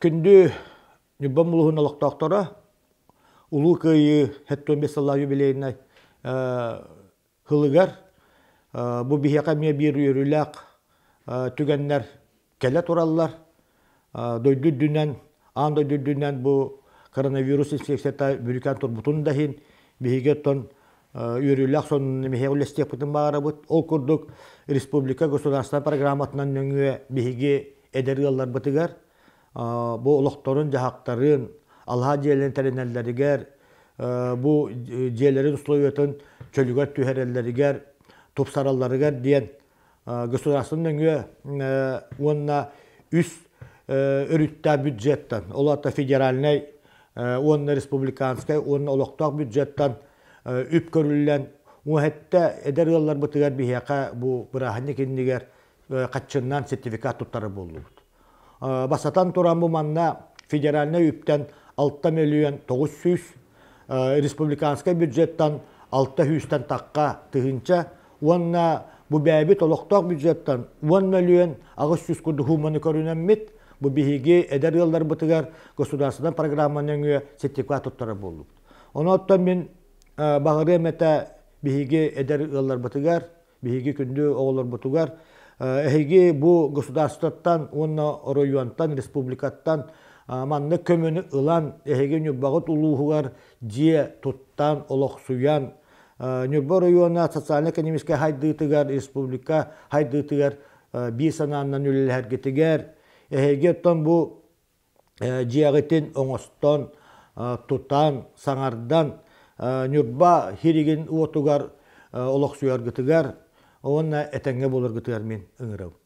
Күндү Ньурба улууһун олохтоохторо, Улуу Кыайыы 75 сыллаах юбилейнай сылыгар бу биһиэхэ эмиэ биир үөрүүлээх түгэннэр кэлэ тураллар. Дойду үрдүнэн, аан дойду үрдүнэн бу коронавирус инфекцията бүрүүкээн турбутун да иһин биһиги оттон үөрүүлээх сонуну биһиэхэ үллэстиэхпитин баҕарабыт. Ол курдук республика государственнай программатынан нөҥүө биһиги эдэр ыалларбытыгар бу олохторун-дьаһахтарын, алаһа дьиэлэрин тэринэллэригэр, бу дьиэлэрин условиятын чөлүгэр түһэрэллэригэр, тупсаралларыгар диэн государство нөҥүө уонна үс өрүттээх бюджеттан, ол аата федеральнай уонна республиканскай уонна олохтоох бюджеттан үп көрүллэн, уоһэттэ эдэр ыалларбытыгар биһиэхэ бу бырааһынньык иннигэр хаччыннан сертификат туттарар буоллубут. Бастатан туран бу манна федеральнай үптэн 6 миллион 900, республиканскай бюджеттан 6 сүүстэн тахха тыһыынча уонна бу бэйэбит олохтоох бюджеттан 10 миллион 800 курдук сууманы көрүнэммит, бу биһиги эдэр ыалларбытыгар государственнай программа нөҥүө сертификат туттарар буоллубут. Онон мин баҕарыам этэ биһиги эдэр ыалларбытыгар биһиги күндү оҕолорбутугар эһиги бу государствоттан уонна оройуонтан, республикаттан маннык көмөнү ылан, эһиги Ньурбаҕыт улууһугар дьиэ туттан, олохсуйан, Ньурба оройуона социально-экономическай хайдыытыгар, республика хайдыытыгар биир санааннан үлэлэһэргитигэр, эһиги оттон бу дьиэҕитин оҥостон, тутан, саҥардан Ньурба хиригин уотугар олохсуйаргытыгар уонна этэҥҥэ буоларгытыгар мин ыҥырабын.